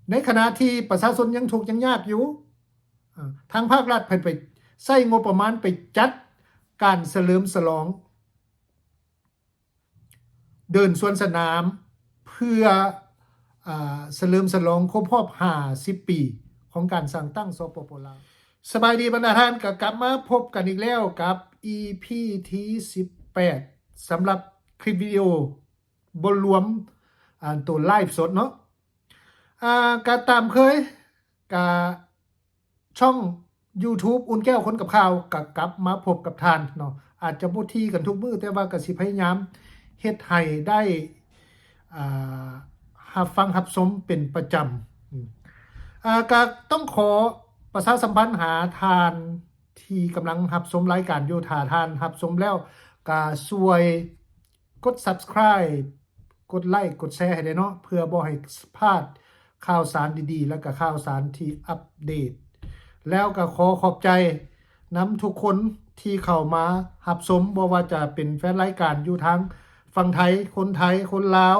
ໃນຂະນະທີ່ປະຊາຊົນຍັງທຸກຍັງຍາກຢູ່ ເອີ ທາງພາກລັດເພິ່ນໄປໃຊ້ງົບປະມານໄປຈັດການສະເຫຼີມສະຫຼອງເດີ່ນສວນສະໜາມ ເພື່ອ ອາ ສະເຫຼີມສະຫຼອງຄົບຮອບຫ້າສິບປີຂອງການສ້າງຕັ້ງ ສປປ ລາວ. ສະບາຍດີບັນດາທ່ານ, ກໍກັບມາພົບກັນອີກແລ້ວກັບ ອີພີ ທີສິບແປດ ສຳລັບຄລິບວິດີໂອ ບໍ່ລວມ ອັນ ໂຕໄລຟ໌ສົດເນາະ. ອາ ກະຕາມເຄີຍ ກະ ຊ່ອງ YouTube ອຸ່ນແກ້ວຄົນກັບຂ່າວ ກະກັບມາພົບກັບທ່ານເນາະ. ອາດຈະບໍ່ຖີ່ກັນທຸກມື້ ແຕ່ວ່າກະຊິພະຍາຍາມເຮັດໃຫ້ໄດ້ ອາ ຮັບຟັງຮັບຊົມເປັນປະຈຳ. ອາ ກະຕ້ອງຂໍປະຊາສຳພັນຫາທ່ານທີ່ກຳລັງຮັບຊົມລາຍການຢູ່, ຖ້າທ່ານຮັບຊົມແລ້ວ ກະຊ່ວຍ ກົດ Subscribe ກົດໄລ ກົດແຊໃຫ້ແດ່ເນາະ ເພື່ອບໍ່ໃຫ້ພາດຂ່າວສານດີໆ ແລະກະຂ່າວສານທີ່ອັບເດດ. ແລ້ວກະຂໍຂອບໃຈນຳທຸກຄົນທີ່ເຂົ້າມາຮັບຊົມ, ບໍ່ວ່າຈະເປັນແຟນລາຍການຢູ່ທາງຝັ່ງໄທ, ຄົນໄທ, ຄົນລາວ,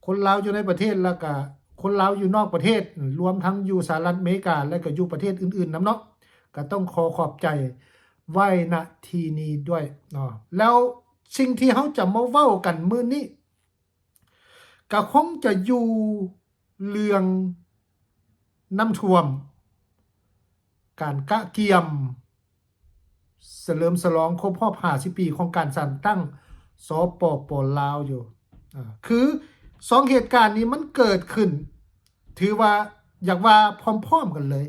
ຄົນລາວຢູ່ໃນປະເທດ ແລະກະຄົນລາວຢູ່ນອກປະເທດ, ລວມທັງຢູ່ສະຫະລັດອາເມລິກາ ແລະກະຢູ່ປະເທດອື່ນໆນຳເນາະ. ກະຕ້ອງຂໍຂອບໃຈໄວ້ ນະ ທີ່ນີ້ດ້ວຍເນາະ. ແລ້ວ ສິ່ງທີ່ເຮົາຈະມາເວົ້າກັນມື້ນີ້ ກະຄົງຈະຢູ່ເລື່ອງນ້ຳຖ້ວມ, ການກະກຽມສະເຫຼີມສະຫຼອງຄົບຮອບຫ້າສິບປີຂອງການສ້າງຕັ້ງ ສປປ ລາວ ຢູ່. ອາ ຄືສອງເຫດການນີ້ມັນເກີດຂຶ້ນ ຖືວ່າ ຢາກວ່າພ້ອມໆກັນເລີຍ.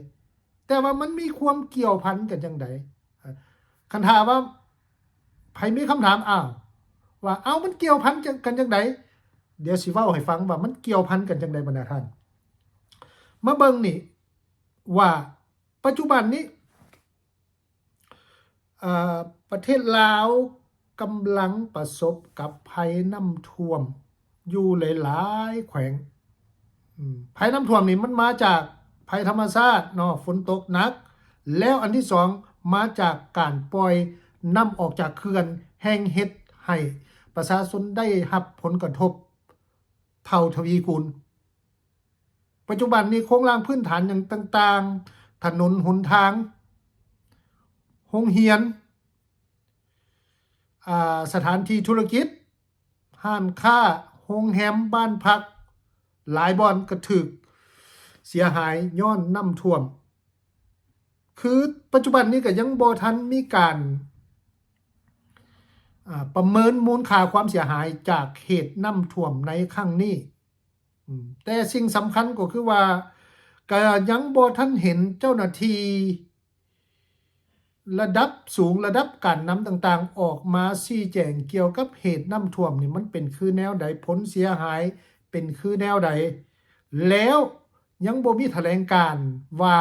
ແຕ່ວ່າມັນມີຄວາມກ່ຽວພັນກັນຈັ່ງໃດ? ຄັນຖ້າວ່າໃຜມີຄຳຖາມ ອ້າວ ວ່າ ເອົ້າ ມັນກ່ຽວພັນກັນຈັ່ງໃດ? ດຽວຊິເວົ້າໃຫ້ຟັງວ່າມັນກ່ຽວພັນກັນຈັ່ງໃດ ບັນດາທ່ານ. ມາເບິ່ງນີ້ວ່າ ປັດຈຸບັນນີ້ ເອີ ປະເທດລາວກຳລັງປະສົບກັບໄພນ້ຳຖ້ວມຢູ່ຫຼາຍໆແຂວງ. ອາ ໄພນ້ຳຖ້ວມນີ້ມັນມາຈາກໄພທຳມະຊາດເນາະ, ຝົນຕົກໜັກ, ແລ້ວອັນທີສອງ ມາຈາກການປ່ອຍນ້ຳອອກຈາກເຂື່ອນ ແຮ່ງເຮັດໃຫ້ປະຊາຊົນໄດ້ຮັບຜົນກະທົບເທົ່າທະວີຄູນ. ປັດຈຸບັນນີ້ໂຄງລ່າງພື້ນຖານຫຍັງຕ່າງໆ, ຖະໜົນຫົນທາງ, ໂຮງຮຽນ, ອາ, ສະຖານທີ່ທຸລະກິດ, ຮ້ານຄ້າ, ໂຮງແຮມ, ບ້ານພັກ ຫຼາຍບ່ອນກໍຖືກເສຍຫາຍຍ້ອນນ້ຳຖ້ວມ. ຄືປັດຈຸບັນນີ້ກໍຍັງບໍ່ທັນມີການ, ອາ, ປະເມີນມູນຄ່າຄວາມເສຍຫາຍຈາກເຫດນ້ຳຖ້ວມໃນຄັ້ງນີ້. ອາ, ແຕ່ສິ່ງສຳຄັນກໍຄືວ່າ ກໍຍັງບໍ່ທັນເຫັນເຈົ້າໜ້າທີ່ ລະດັບສູງ, ລະດັບການນຳຕ່າງໆ ອອກມາຊີ້ແຈງກ່ຽວກັບເຫດນ້ຳຖ້ວມນີ້ ມັນເປັນຄືແນວໃດ, ຜົນເສຍຫາຍເປັນຄືແນວໃດ, ແລ້ວຍັງບໍ່ມີຖະແຫຼງການວ່າ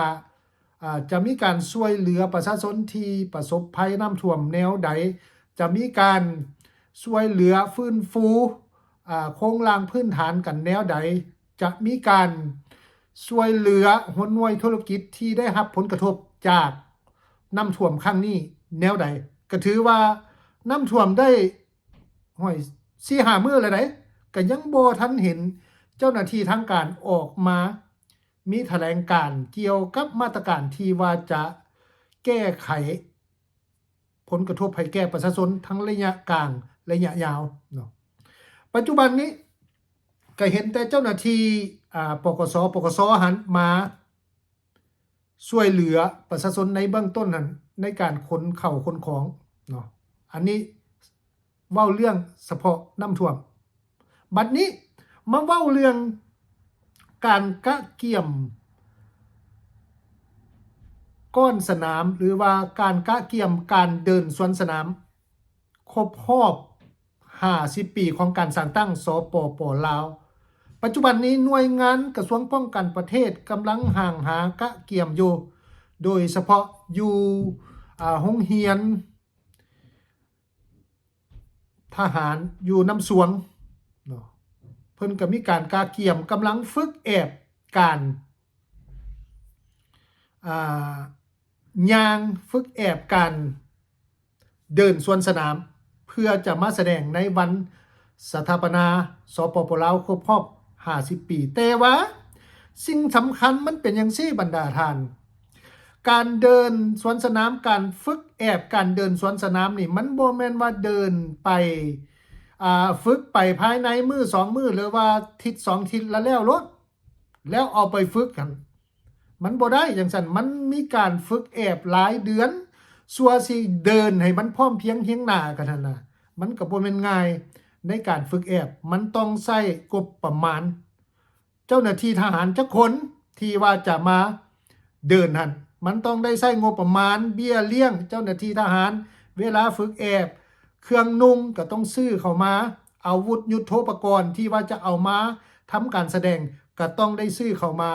ອາ ຈະມີການຊ່ວຍເຫຼືອປະຊາຊົນທີ່ປະສົບໄພນ້ຳຖ້ວມແນວໃດ, ຈະມີການຊ່ວຍເຫຼືອຟື້ນຟູ ອາ ໂຄງລ່າງພື້ນຖານກັນແນວໃດ, ຈະມີການຊ່ວຍເຫຼືອຫົວໜ່ວຍທຸລະກິດທີ່ໄດ້ຮັບຜົນກະທົບຈາກນ້ຳຖ້ວມຄັ້ງນີ້ແນວໃດ. ກໍຖືວ່ານ້ຳຖ້ວມໄດ້ ຫ້ອຍ ສີ່ຫ້າມື້ແລ້ວໃດ໋ ກໍຍັງບໍ່ທັນເຫັນເຈົ້າໜ້າທີ່ທາງການອອກມາມີຖະແຫຼງການກ່ຽວກັບມາດຕະການທີ່ວ່າຈະແກ້ໄຂຜົນກະທົບໃຫ້ແກ່ປະຊາຊົນທັງໄລຍະກາງ ໄລຍະຍາວເນາະ. ປັດຈຸບັນນີ້ກໍເຫັນແຕ່ເຈົ້າໜ້າທີ່ ອາ ປກສ ປກສ ຫັ້ນມາ ຊ່ວຍເຫຼືອປະຊາຊົນໃນເບື້ອງຕົ້ນຫັ້ນ ໃນການຂົນເຂົ້າຂົນຂອງເນາະ. ອັນນີ້ເວົ້າເລື່ອງສະເພາະນ້ຳຖ້ວມ. ບັດນີ້ມາເວົ້າເລື່ອງການກະກຽມກ້ອນສະໜາມ ຫຼືວ່າການກະກຽມການເດີ່ນສວນສະໜາມ ຄົບຮອບຫ້າສິບປີຂອງການສ້າງຕັ້ງ ສປປ ລາວ. ປັດຈຸບັນນີ້ໜ່ວຍງານກະຊວງປ້ອງກັນປະເທດກຳລັງຮ່າງຫາກະກຽມຢູ່, ໂດຍສະເພາະຢູ່ ອາ ໂຮງຮຽນທະຫານຢູ່ນ້ຳຊວງເນາະ, ເພິ່ນກໍມີການກະກຽມກຳລັງຝຶກແອບການ ອາ ຍ່າງຝຶກແອບການເດີ່ນສວນສະໜາມ ເພື່ອຈະມາສະແດງໃນວັນສະຖາປະນາ ສປປ ລາວ ຄົບຮອບຫ້າສິບປີ. ແຕ່ວ່າ ສິ່ງສຳຄັນມັນເປັນຈັ່ງຊີ້ບັນດາທ່ານ, ການເດີນສວນສະໜາມ, ການຝຶກແອບ, ການເດີນສວນສະໜາມນີ້ ມັນບໍ່ແມ່ນວ່າເດີນໄປ ອ່າ ຝຶກໄປພາຍໃນມື້ສອງມື້ ຫຼືວ່າທິດສອງທິດລະແລ້ວໂລດ ແລ້ວເອົາໄປຝຶກຫັ້ນ ມັນບໍ່ໄດ້ຈັ່ງຊັ້ນ. ມັນມີການຝຶກແອບຫຼາຍເດືອນ ຊົ່ວຊິເດີນໃຫ້ມັນພ້ອມພຽງຮຽງໜ້າກັນຫັ້ນນະ, ມັນກໍບໍ່ແມ່ນງ່າຍໃນການຝຶກແອບ. ມັນຕ້ອງໃຊ້ງົບປະມານ ເຈົ້າໜ້າທີ່ທະຫານຈັກຄົນທີ່ວ່າຈະມາເດີນຫັ້ນ, ມັນຕ້ອງໄດ້ໃຊ້ງົບປະມານເບ້ຍລ້ຽງເຈົ້າໜ້າທີ່ທະຫານ, ເວລາຝຶກແອບ, ເຄື່ອງນຸ່ງກໍຕ້ອງຊື້ເຂົ້າມາ, ອາວຸດຍຸດໂທປະກອນທີ່ວ່າຈະເອົາມາທຳການສະແດງກໍຕ້ອງໄດ້ຊື້ເຂົ້າມາ,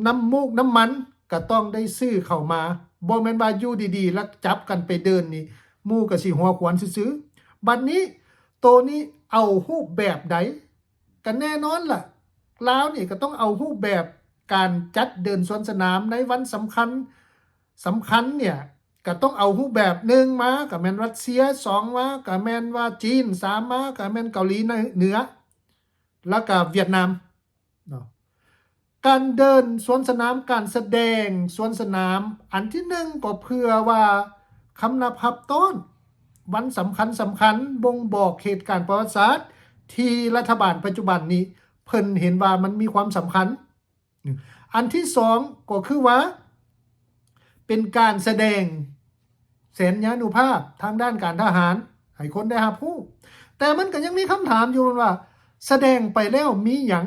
ນ້ຳມູກນ້ຳມັນກໍຕ້ອງໄດ້ຊື້ເຂົ້າມາ. ບໍ່ແມ່ນວ່າຢູ່ດີໆ ແລ້ວຈັບກັນໄປເດີນນີ້ ໝູ່ກໍຊິຫົວຂວັນຊື່ໆ. ບັດນີ້ໂຕນີ້ເອົາຮູບແບບໃດ? ກໍແນ່ນອນລະ ລາວນີ້ກໍຕ້ອງເອົາຮູບແບບການຈັດເດີນສວນສະໜາມໃນວັນສຳຄັນ, ສຳຄັນເນີ້ຍ ກໍຕ້ອງເອົາຮູບແບບ ໜຶ່ງມາກໍແມ່ນຣັດເຊຍ, ສອງມາກໍແມ່ນວ່າຈີນ, ສາມມາກໍແມ່ນເກົາຫຼີເໜືອ ແລ້ວກໍຫວຽດນາມເນາະ. ການເດີນສວນສະໜາມ, ການສະແດງສວນສະໜາມ ອັນທີໜຶ່ງກໍເພື່ອວ່າຄຳນັບຮັບຕ້ອນວັນສຳຄັນສຳຄັນ ບົ່ງບອກເຫດການປະຫວັດສາດທີ່ລັດຖະບານປັດຈຸບັນນີ້ ເພິ່ນເຫັນວ່າມັນມີຄວາມສຳຄັນ. ອັນທີສອງກໍຄືວ່າເປັນການສະແດງແສນຍານຸພາບທາງດ້ານການທະຫານໃຫ້ຄົນໄດ້ຮັບຮູ້. ແຕ່ມັນກໍຍັງມີຄຳຖາມຢູ່ວ່າ ສະແດງໄປແລ້ວມີຫຍັງ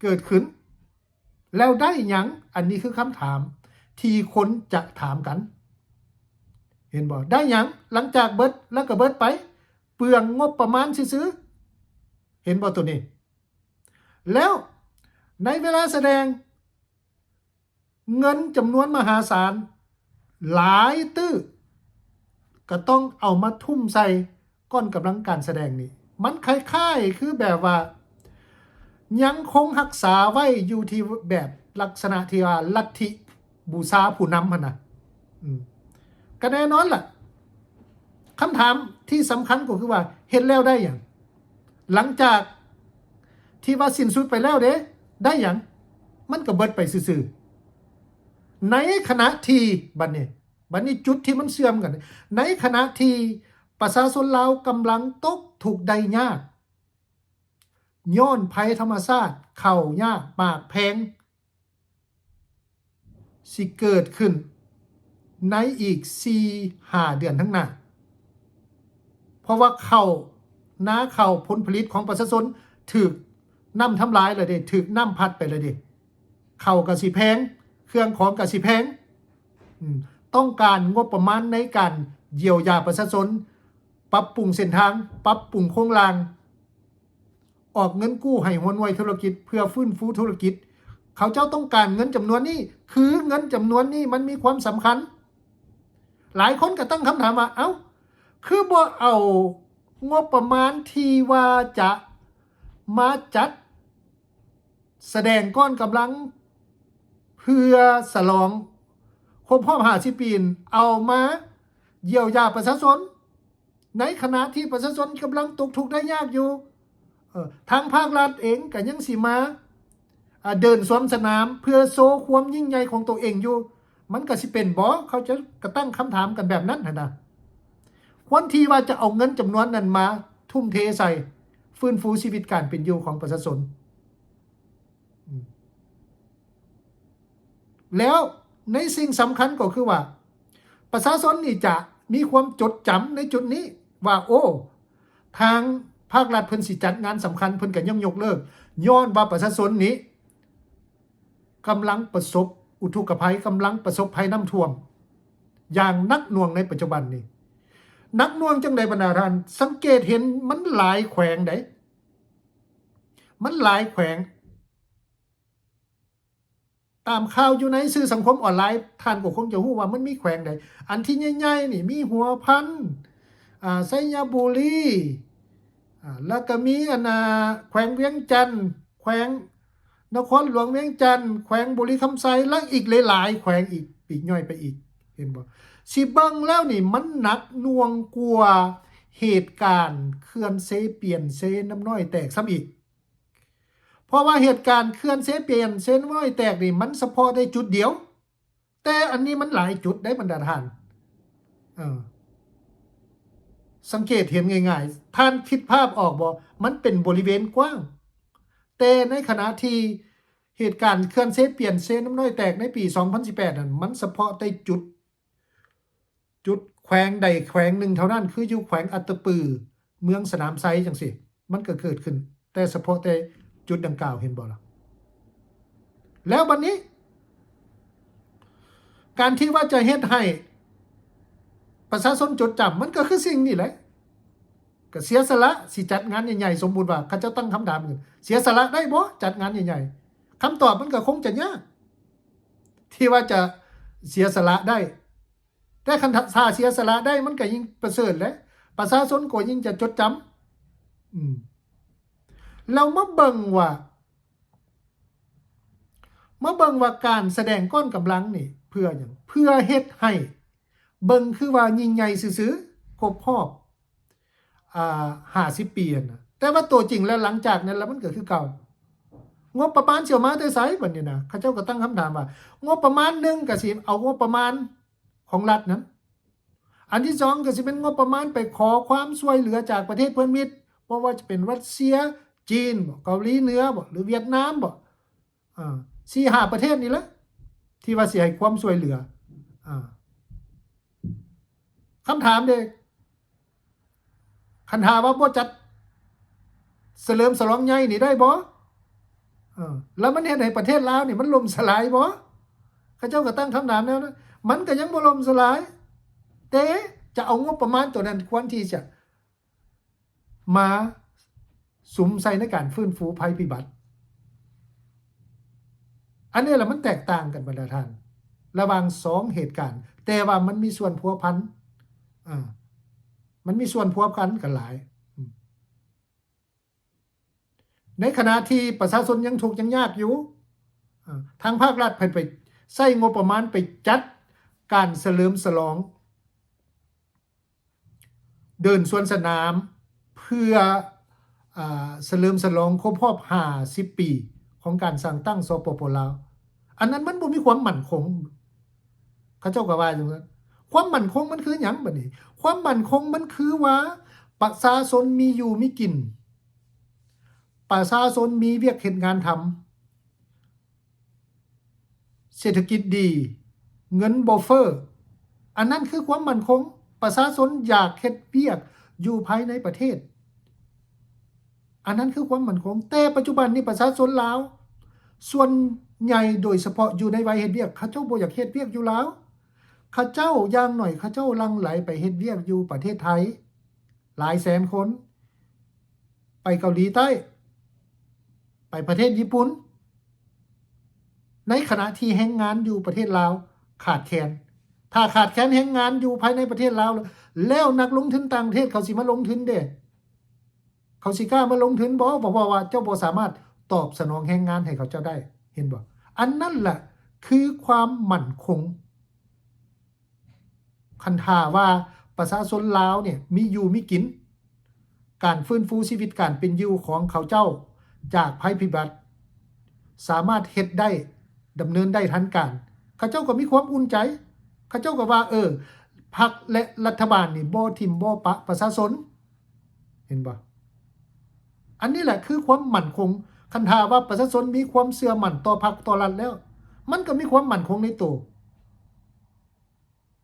ເກີດຂຶ້ນ ແລ້ວໄດ້ຫຍັງ? ອັນນີ້ຄືຄຳຖາມທີ່ຄົນຈະຖາມກັນ ເຫັນບໍ່? ໄດ້ຫຍັງ? ຫຼັງຈາກເບິດແລ້ວກໍເບິດໄປ ເປືອງງົບປະມານຊື່ໆ ເຫັນບໍ່ໂຕນີ້? ແລ້ວໃນເວລາສະແດງ ເງິນຈຳນວນມະຫາສານຫຼາຍຕື້ ກໍຕ້ອງເອົາມາທຸ່ມໃສ່ກ້ອນກຳລັງການສະແດງນີ້. ມັນຄ້າຍໆຄືແບບວ່າຍັງຄົງຮັກສາໄວ້ຢູ່ທີ່ແບບລັກສະນະທີ່ວ່າລັດທິບູຊາຜູ້ນຳຫັ້ນນະ. ອືມ ກໍແນ່ນອນລະ ຄຳຖາມທີ່ສຳຄັນກໍຄືວ່າ ເຮັດແລ້ວໄດ້ຫຍັງ? ຫຼັງຈາກທີ່ວ່າສິ້ນສຸດໄປແລ້ວເດ້ ໄດ້ຫຍັງ? ມັນກໍເບິດໄປຊື່ໆ. ໃນຂະນະທີ່ ບັດນີ້ ບັດນີ້ຈຸດທີ່ມັນເຊື່ອມກັນ ໃນຂະນະທີ່ປະຊາຊົນລາວກຳລັງຕົກທຸກໄດ້ຍາກ ຍ້ອນໄພທຳມະຊາດ, ເຂົ້າຍາກ, ໝາກແພງ ຊິເກີດຂຶ້ນໃນອີກສີ່ຫ້າເດືອນຂ້າງໜ້າ ເພາະວ່າເຂົ້າ ນາເຂົ້າ ຜົນຜະລິດຂອງປະຊາຊົນຖືກນ້ຳທຳລາຍແລ້ວເດ້, ຖືກນ້ຳພັດໄປແລ້ວເດ້. ເຂົ້າກໍຊິແພງ, ເຄື່ອງຂອງກໍຊິແພງ. ອືມ, ຕ້ອງການງົບປະມານໃນການຢຽວຢາປະຊາຊົນ, ປັບປຸງເສັ້ນທາງ, ປັບປຸງໂຄງລ່າງ, ອອກເງິນກູ້ໃຫ້ຫົວໜ່ວຍທຸລະກິດເພື່ອຟື້ນຟູທຸລະກິດ. ເຂົາເຈົ້າຕ້ອງການເງິນຈຳນວນນີ້, ຄືເງິນຈຳນວນນີ້ມັນມີຄວາມສຳຄັນ. ຫຼາຍຄົນກໍຕັ້ງຄຳຖາມວ່າ, ເອົ້າ, ຄືບໍ່ເອົາງົບປະມານທີ່ວ່າຈະມາຈັດສະແດງກ້ອນກຳລັງເພື່ອສະຫຼອງຄົບຮອບຫ້າສິບປີ, ເອົາມາຢຽວຢາປະຊາຊົນ ໃນຂະນະທີ່ປະຊາຊົນກຳລັງຕົກທຸກໄດ້ຍາກຢູ່, ເອີ, ທາງພາກລັດເອງກໍຍັງຊິມາ, ອາ, ເດີນສວນສະໜາມເພື່ອໂຊຄວາມຍິ່ງໃຫຍ່ຂອງໂຕເອງຢູ່, ມັນກໍຊິເປັນບໍ່? ເຂົາຈະກະຕັ້ງຄຳຖາມກັນແບບນັ້ນຫັ້ນນະ. ຄວນທີ່ວ່າຈະເອົາເງິນຈຳນວນນັ້ນມາທຸ່ມເທໃສ່ຟື້ນຟູຊີວິດການເປັນຢູ່ຂອງປະຊາຊົນ. ແລ້ວໃນສິ່ງສຳຄັນກໍຄືວ່າ ປະຊາຊົນນີ້ຈະມີຄວາມຈົດຈຳໃນຈຸດນີ້ວ່າ ໂອ້ ທາງພາກລັດເພິ່ນຊິຈັດງານສຳຄັນ ເພິ່ນກໍຍັງຍົກເລີກ ຍ້ອນວ່າປະຊາຊົນນີ້ກຳລັງປະສົບອຸທົກກະໄພ, ກຳລັງປະສົບໄພນ້ຳຖ້ວມຢ່າງໜັກໜ່ວງໃນປັດຈຸບັນນີ້. ໜັກໜ່ວງຈັ່ງໃດບັນດາທ່ານ? ສັງເກດເຫັນມັນຫຼາຍແຂວງໃດ໋. ມັນຫຼາຍແຂວງ. ຕາມຂ່າວຢູ່ໃນສື່ສັງຄົມອອນລາຍ ທ່ານກໍຄົງຈະຮູ້ວ່າມັນມີແຂວງໃດ. ອັນທີ່ໃຫຍ່ໆນີ້ມີຫົວພັນ, ອາ, ໄຊຍະບູລີ, ອາ, ແລ້ວກໍມີອັນນ່າ ແຂວງວຽງຈັນ, ແຂວງນະຄອນຫຼວງວຽງຈັນ, ແຂວງບໍລິຄຳໄຊ ແລະ ອີກຫຼາຍໆແຂວງອີກ, ປີກຍ່ອຍໄປອີກ, ເຫັນບໍ່? ຊິເບິ່ງແລ້ວນີ້ ມັນໜັກໜ່ວງກວ່າເຫດການເຂື່ອນເຊປຽນເຊນ້ຳນ້ອຍແຕກຊ້ຳອີກ. ເພາະວ່າເຫດການເຂື່ອນເຊປຽນເຊນ້ຳນ້ອຍແຕກນີ້ ມັນສະເພາະໄດ້ຈຸດດຽວ, ແຕ່ອັນນີ້ມັນຫຼາຍຈຸດໄດ໋ບັນດາທ່ານ. ເອີ ສັງເກດເຫັນງ່າຍໆ, ທ່ານຄິດພາບອອກບໍ່? ມັນເປັນບໍລິເວນກວ້າງ, ແຕ່ໃນຂະນະທີ່ເຫດການເຂື່ອນເຊປຽນເຊນ້ຳນ້ອຍແຕກໃນປີສອງພັນສິບແປດນັ້ນ ມັນສະເພາະແຕ່ຈຸດ ຈຸດແຂວງໃດແຂວງໜຶ່ງເທົ່ານັ້ນ ຄືຢູ່ແຂວງອັດຕະປື ເມືອງສະໜາມໄຊຈັ່ງຊີ້ ມັນກໍເກີດຂຶ້ນ ແຕ່ສະເພາະແຕ່ຈຸດດັ່ງກ່າວ ເຫັນບໍ່ລະ? ແລ້ວບັດນີ້ ການທີ່ວ່າຈະເຮັດໃຫ້ປະຊາຊົນຈົດຈຳ ມັນກໍຄືສິ່ງນີ້ແຫຼະ, ກໍເສຍສະຫຼະຊິຈັດງານໃຫຍ່ໆ. ສົມມຸດວ່າເຂົາເຈົ້າຕັ້ງຄຳຖາມຂຶ້ນ ເສຍສະຫຼະໄດ້ບໍ່ ຈັດງານໃຫຍ່ໆ? ຄຳຕອບມັນກໍຄົງຈະຍາກ ທີ່ວ່າຈະເສຍສະຫຼະໄດ້, ແຕ່ຄັນຖ້າເສຍສະຫຼະໄດ້ ມັນກໍຍິ່ງປະເສີດແຫຼະ, ປະຊາຊົນກໍຍິ່ງຈະຈົດຈຳ. ອືມ ແລ້ວມາເບິ່ງວ່າ ມາເບິ່ງວ່າການສະແດງກ້ອນກຳລັງນີ້ເພື່ອຫຍັງ? ເພື່ອເຮັດໃຫ້ເບິ່ງຄືວ່າຍິ່ງໃຫຍ່ຊື່ໆ ຄົບຮອບ ອ່າ ຫ້າສິບປີຫັ້ນນະ, ແຕ່ວ່າໂຕຈິງແລ້ວຫຼັງຈາກນັ້ນລະມັນກໍຄືເກົ່າ. ງົບປະມານຊິເອົາມາແຕ່ໃສບັດນີ້ນະ? ເຂົາເຈົ້າກໍຕັ້ງຄຳຖາມວ່າ ງົບປະມານໜຶ່ງກໍຊິເອົາງົບປະມານຂອງລັດນັ້ນ, ອັນທີສອງກໍຊິເປັນງົບປະມານໄປຂໍຄວາມຊ່ວຍເຫຼືອຈາກປະເທດເພື່ອນມິດ ບໍ່ວ່າຈະເປັນຣັດເຊຍ, ຈີນບໍ, ເກົາຫຼີເໜືອບໍ ຫຼືຫວຽດນາມບໍ. ອ່າ ສີ່ຫ້າປະເທດນີ້ແຫຼະ ທີ່ວ່າຊິໃຫ້ຄວາມຊ່ວຍເຫຼືອ. ອ່າ ຄຳຖາມເດ້ ຄັນຖ້າວ່າບໍ່ຈັດສະເຫຼີມສະຫຼອງໃຫຍ່ນີ້ໄດ້ບໍ່? ເອີ ແລ້ວມັນເຮັດໃຫ້ປະເທດລາວນີ້ມັນລົ້ມສະຫຼາຍບໍ່? ເຂົາເຈົ້າກໍຕັ້ງຄຳຖາມແນວນັ້ນ, ມັນກໍຍັງບໍ່ລົ້ມສະຫຼາຍ, ແຕ່ຈະເອົາງົບປະມານໂຕນັ້ນຄວນທີ່ຈະ ມາສຸມໃສ່ໃນການຟື້ນຟູໄພພິບັດ. ອັນນີ້ລະມັນແຕກຕ່າງກັນບັນດາທ່ານ ລະຫວ່າງສອງເຫດການ, ແຕ່ວ່າມັນມີສ່ວນພົວພັນ, ເອີ ມັນມີສ່ວນພົວພັນກັນຫຼາຍ. ໃນຂະນະທີ່ປະຊາຊົນຍັງທຸກຍັງຍາກຢູ່, ເອີ ທາງພາກລັດເພິ່ນໄປໃຊ້ງົບປະມານໄປຈັດການສະເຫຼີມສະຫຼອງ ເດີນສວນສະໜາມ ເພື່ອ ອ່າ ສະເຫຼີມສະຫຼອງຄົບຮອບຫ້າສິບປີຂອງການສ້າງຕັ້ງ ສປປ ລາວ. ອັນນັ້ນມັນບໍ່ມີຄວາມໝັ້ນຄົງ, ເຂົາເຈົ້າກໍວ່າຈັ່ງຊັ້ນ. ຄວາມໝັ້ນຄົງມັນຄືຫຍັງບັດນີ້? ຄວາມໝັ້ນຄົງມັນຄືວ່າປະຊາຊົນມີຢູ່ມີກິນ, ປະຊາຊົນມີວຽກເຮັດງານທຳ, ເສດຖະກິດດີ, ເງິນບໍ່ເຟີ້, ອັນນັ້ນຄືຄວາມໝັ້ນຄົງ. ປະຊາຊົນຢາກເຮັດວຽກຢູ່ພາຍໃນປະເທດ, ອັນນັ້ນຄືຄວາມໝັ້ນຄົງ. ແຕ່ປັດຈຸບັນນີ້ປະຊາຊົນລາວສ່ວນໃຫຍ່ ໂດຍສະເພາະຢູ່ໃນໄວເຮັດວຽກ, ເຂົາເຈົ້າບໍ່ຢາກເຮັດວຽກຢູ່ລາວ. ເຂົາເຈົ້າ ຢ່າງໜ້ອຍເຂົາເຈົ້າຫຼັ່ງໄຫຼໄປເຮັດວຽກຢູ່ປະເທດໄທຫຼາຍແສນຄົນ, ໄປເກົາຫຼີໃຕ້, ໄປປະເທດຍີ່ປຸ່ນ, ໃນຂະນະທີ່ແຮງງານຢູ່ປະເທດລາວຂາດແຄນ. ຖ້າຂາດແຄນແຮງງານຢູ່ພາຍໃນປະເທດລາວ ແລ້ວນັກລົງທຶນຕ່າງປະເທດເຂົາຊິມາລົງທຶນເດ? ເຂົາຊິກ້າມາລົງທຶນບໍ່? ເພາະວ່າເຈົ້າບໍ່ສາມາດຕອບສະໜອງແຮງງານໃຫ້ເຂົາເຈົ້າໄດ້, ເຫັນບໍ່? ອັນນັ້ນລະຄືຄວາມໝັ້ນຄົງ. ຄັນຖ້າວ່າປະຊາຊົນລາວນີ້ມີຢູ່ມີກິນ, ການຟື້ນຟູຊີວິດການເປັນຢູ່ຂອງເຂົາເຈົ້າຈາກໄພພິບັດ ສາມາດເຮັດໄດ້, ດຳເນີນໄດ້ທັນການ, ເຂົາເຈົ້າກໍມີຄວາມອຸ່ນໃຈ. ເຂົາເຈົ້າກໍວ່າ ເອີ ພັກ ແລະ ລັດຖະບານນີ້ບໍ່ຖິ້ມບໍ່ປະປະຊາຊົນ, ເຫັນບໍ່? ອັນນີ້ແຫຼະຄືຄວາມໝັ້ນຄົງ. ຄັນຖ້າວ່າປະຊາຊົນມີຄວາມເຊື່ອໝັ້ນຕໍ່ພັກຕໍ່ລັດແລ້ວ, ມັນກໍມີຄວາມໝັ້ນຄົງໃນໂຕ.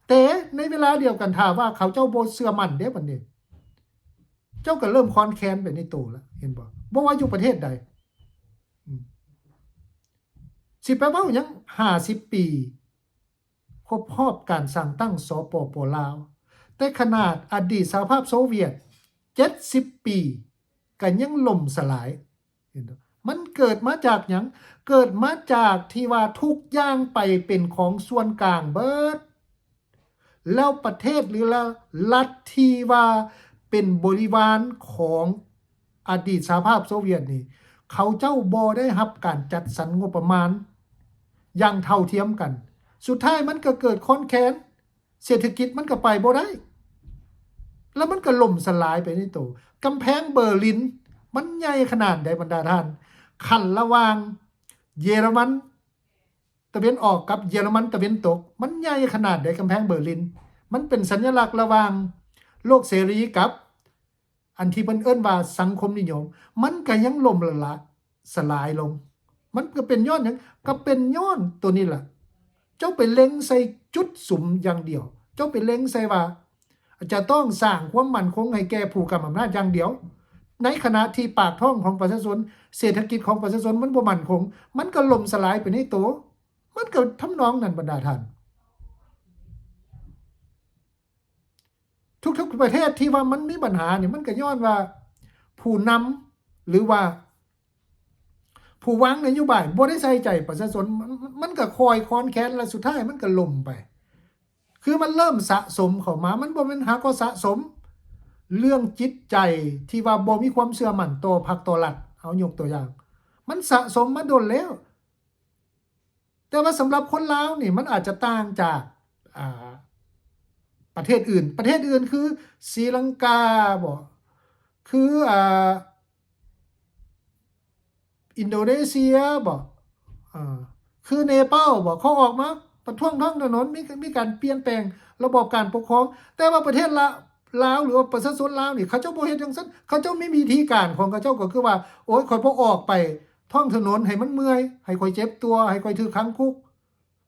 ແຕ່ໃນເວລາດຽວກັນ ຖ້າວ່າເຂົາເຈົ້າບໍ່ເຊື່ອໝັ້ນເດ້ບັດນີ້, ເຈົ້າກໍເລີ່ມຄອນແຄນໄປໃນໂຕລະ, ເຫັນບໍ່? ບໍ່ວ່າຢູ່ປະເທດໃດ. ອືມ ຊິໄປເວົ້າຫຍັງ ຫ້າສິບປີ ຄົບຮອບການສ້າງຕັ້ງ ສປປ ລາວ, ແຕ່ຂະໜາດອະດີດສະຫະພາບໂຊວຽດ ເຈັດສິບປີ ກໍຍັງລົ້ມສະຫຼາຍ. ເຫັນບໍ່? ມັນເກີດມາຈາກຫຍັງ? ເກີດມາຈາກທີ່ວ່າທຸກຢ່າງໄປເປັນຂອງສ່ວນກາງເບີດ, ແລ້ວປະເທດ ຫຼື ລະ ລັດທີ່ວ່າເປັນບໍລິວານຂອງອະດີດສະຫະພາບໂຊວຽດນີ້, ເຂົາເຈົ້າບໍ່ໄດ້ຮັບການຈັດສັນງົບປະມານຢ່າງເທົ່າທຽມກັນ. ສຸດທ້າຍມັນກໍເກີດຄອນແຄນ, ເສດຖະກິດມັນກໍໄປບໍ່ໄດ້, ແລ້ວມັນກໍລົ້ມສະຫຼາຍໄປໃນໂຕ. ກຳແພງເບີລິນມັນໃຫຍ່ຂະໜາດໃດບັນດາທ່ານ? ຂັ້ນລະຫວ່າງເຢຍລະມັນຕາເວັນອອກກັບເຢຍລະມັນຕາເວັນຕົກ ມັນໃຫຍ່ຂະໜາດໃດ ກຳແພງເບີລິນ? ມັນເປັນສັນຍະລັກລະຫວ່າງໂລກເສລີກັບ ອັນທີ່ເພິ່ນເອີ້ນວ່າສັງຄົມນິຍົມ ມັນກໍຍັງລົ້ມລະລະສະຫຼາຍລົງ. ມັນກໍເປັນຍ້ອນຫຍັງ? ກໍເປັນຍ້ອນໂຕນີ້ລະ. ເຈົ້າໄປເລັງໃສ່ຈຸດສຸມຢ່າງດຽວ, ເຈົ້າໄປເລັງໃສ່ວ່າຈະຕ້ອງສ້າງຄວາມໝັ້ນຄົງໃຫ້ແກ່ຜູ້ກຳອຳນາດຢ່າງດຽວ, ໃນຂະນະທີ່ປາກທ້ອງຂອງປະຊາຊົນ, ເສດຖະກິດຂອງປະຊາຊົນມັນບໍ່ໝັ້ນຄົງ, ມັນກໍລົ້ມສະຫຼາຍໄປໃນໂຕ. ມັນກໍທຳນອງນັ້ນ ບັນດາທ່ານ. ທຸກໆປະເທດທີ່ວ່າມັນມີບັນຫານີ້ ມັນກໍຍ້ອນວ່າຜູ້ນຳ ຫຼືວ່າຜູ້ວາງນະໂຍບາຍບໍ່ໄດ້ໃສ່ໃຈປະຊາຊົນ, ມັນ ມັນກໍຄ່ອຍຄອນແຄນ ແລະ ສຸດທ້າຍມັນກໍລົ້ມໄປ. ຄືມັນເລີ່ມສະສົມເຂົ້າມາ, ມັນບໍ່ແມ່ນຫາກໍສະສົມ, ເລື່ອງຈິດໃຈທີ່ວ່າບໍ່ມີຄວາມເຊື່ອໝັ້ນຕໍ່ພັກຕໍ່ລັດ, ເຮົາຍົກຕົວຢ່າງ, ມັນສະສົມມາດົນແລ້ວ. ແຕ່ວ່າສຳລັບຄົນລາວນີ້ ມັນອາດຈະຕ່າງຈາກ ອ່າ ປະເທດອື່ນ, ປະເທດອື່ນຄືສີລັງກາບໍ ຄື ອ່າ ອິນໂດເນເຊຍບໍ ອ່າ ຄືເນປາລບໍ ເຂົາອອກມາປະທ້ວງທ້ອງຖະໜົນ, ມີ ມີການປ່ຽນແປງລະບອບການປົກຄອງ. ແຕ່ວ່າປະເທດລາ ລາວ ຫຼືວ່າປະຊາຊົນລາວນີ້ ເຂົາເຈົ້າບໍ່ເຮັດຈັ່ງຊັ້ນ, ເຂົາເຈົ້າມີວິທີການຂອງເຂົາເຈົ້າ, ກໍຄືວ່າ ໂອ້ຍ ຂ້ອຍບໍ່ອອກໄປທ້ອງຖະໜົນໃຫ້ມັນເມື່ອຍ, ໃຫ້ຂ້ອຍເຈັບຕົວ, ໃຫ້ຂ້ອຍຖືກຂັງຄຸກ,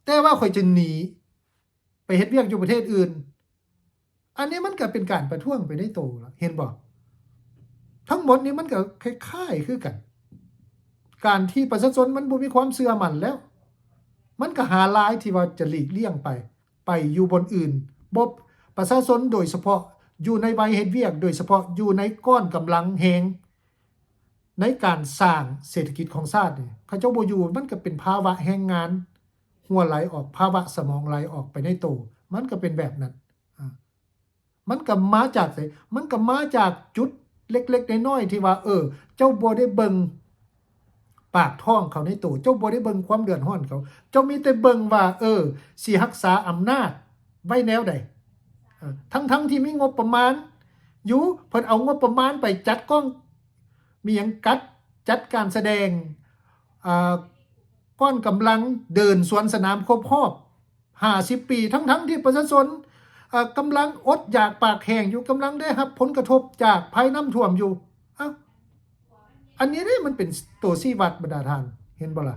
ແຕ່ວ່າຂ້ອຍຈະໜີໄປເຮັດວຽກຢູ່ປະເທດອື່ນ. ອັນນີ້ມັນກໍເປັນການປະທ້ວງໄປໃນໂຕລະ, ເຫັນບໍ່? ທັງໝົດນີ້ມັນກໍຄ້າຍໆຄືກັນ. ການທີ່ປະຊາຊົນມັນບໍ່ມີຄວາມເຊື່ອໝັ້ນແລ້ວ, ມັນກໍຫາລາຍທີ່ວ່າຈະຫຼີກລ່ຽງໄປ, ໄປຢູ່ບ່ອນອື່ນ. ບໍ່ ປະຊາຊົນໂດຍສະເພາະຢູ່ໃນໄວເຮັດວຽກ, ໂດຍສະເພາະຢູ່ໃນກ້ອນກຳລັງແຮງໃນການສ້າງເສດຖະກິດຂອງຊາດນີ້, ເຂົາເຈົ້າບໍ່ຢູ່, ມັນກໍເປັນພາວະແຮງງານຮົ່ວໄຫຼອອກ, ພາວະສະໝອງໄຫຼອອກໄປໃນໂຕ, ມັນກໍເປັນແບບນັ້ນ. ອາ ມັນກໍມາຈາກໃສ? ມັນກໍມາຈາກຈຸດເລັກໆນ້ອຍໆທີ່ວ່າ ເອີ ເຈົ້າບໍ່ໄດ້ເບິ່ງປາກທ້ອງເຂົາໃນໂຕ, ເຈົ້າບໍ່ໄດ້ເບິ່ງຄວາມເດືອດຮ້ອນເຂົາ, ເຈົ້າມີແຕ່ເບິ່ງວ່າ ເອີ ຊິຮັກສາອຳນາດໄວ້ແນວໃດ? ເອີ ທັງໆທີ່ມີງົບປະມານຢູ່, ເພິ່ນເອົາງົບປະມານໄປຈັດກ້ອງ ມີຫຍັງ ຈັດ ຈັດການສະແດງ ອ່າ ກ້ອນກຳລັງເດີນສວນສະໜາມຄົບຮອບຫ້າສິບປີ, ທັງໆທີ່ປະຊາຊົນ ເອີ ກຳລັງອົດຢາກປາກແຫ້ງຢູ່, ກຳລັງໄດ້ຮັບຜົນກະທົບຈາກໄພນ້ຳຖ້ວມຢູ່. ເອົ້າ ອັນນີ້ເດ້ ມັນເປັນໂຕຊີ້ວັດ ບັນດາທ່ານ ເຫັນບໍ່ລະ?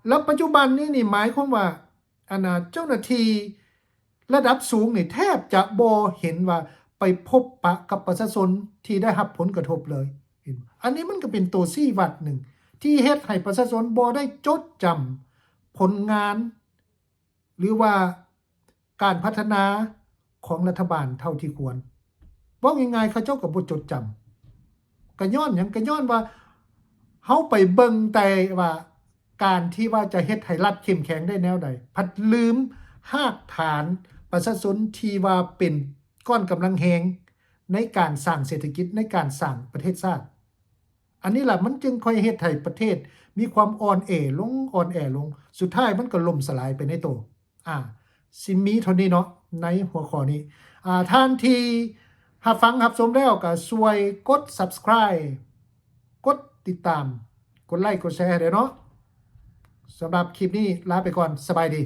ແລ້ວປັດຈຸບັນນີ້ນີ້ ໝາຍຄວາມວ່າ ອັນນ່າ ເຈົ້າໜ້າທີ່ລະດັບສູງນີ້ແທບຈະບໍ່ເຫັນວ່າໄປພົບປະກັບປະຊາຊົນທີ່ໄດ້ຮັບຜົນກະທົບເລີຍ. ເຫັນ ອັນນີ້ມັນກໍເປັນໂຕຊີ້ວັດໜຶ່ງທີ່ເຮັດໃຫ້ປະຊາຊົນບໍ່ໄດ້ຈົດຈຳຜົນງານ ຫຼືວ່າການພັດທະນາຂອງລັດຖະບານເທົ່າທີ່ຄວນ. ເວົ້າງ່າຍໆ ເຂົາເຈົ້າກໍບໍ່ຈົດຈຳ. ກະຍ້ອນຫຍັງ? ກະຍ້ອນວ່າເຮົາໄປເບິ່ງແຕ່ວ່າການທີ່ວ່າຈະເຮັດໃຫ້ລັດເຂັ້ມແຂງໄດ້ແນວໃດ, ພັດລືມຮາກຖານປະຊາຊົນທີ່ວ່າເປັນກ້ອນກຳລັງແຮງໃນການສ້າງເສດຖະກິດ, ໃນການສ້າງປະເທດຊາດ. ອັນນີ້ລະ ມັນຈຶ່ງຄ່ອຍເຮັດໃຫ້ປະເທດມີຄວາມອ່ອນແອລົງ, ອ່ອນແອລົງ, ສຸດທ້າຍມັນກໍລົ້ມສະຫຼາຍໄປໃນໂຕ. ອາ ຊິມີເທົ່ານີ້ເນາະ ໃນຫົວຂໍ້ນີ້. ອາ ທ່ານທີ່ຮັບຟັງຮັບຊົມແລ້ວ ກໍຊ່ວຍກົດ Subscribe ກົດຕິດຕາມ ກົດໄລ ກົດແຊໃຫ້ແດ່ເນາະ. ສຳລັບຄລິບນີ້ລາໄປກ່ອນ, ສະບາຍດີ.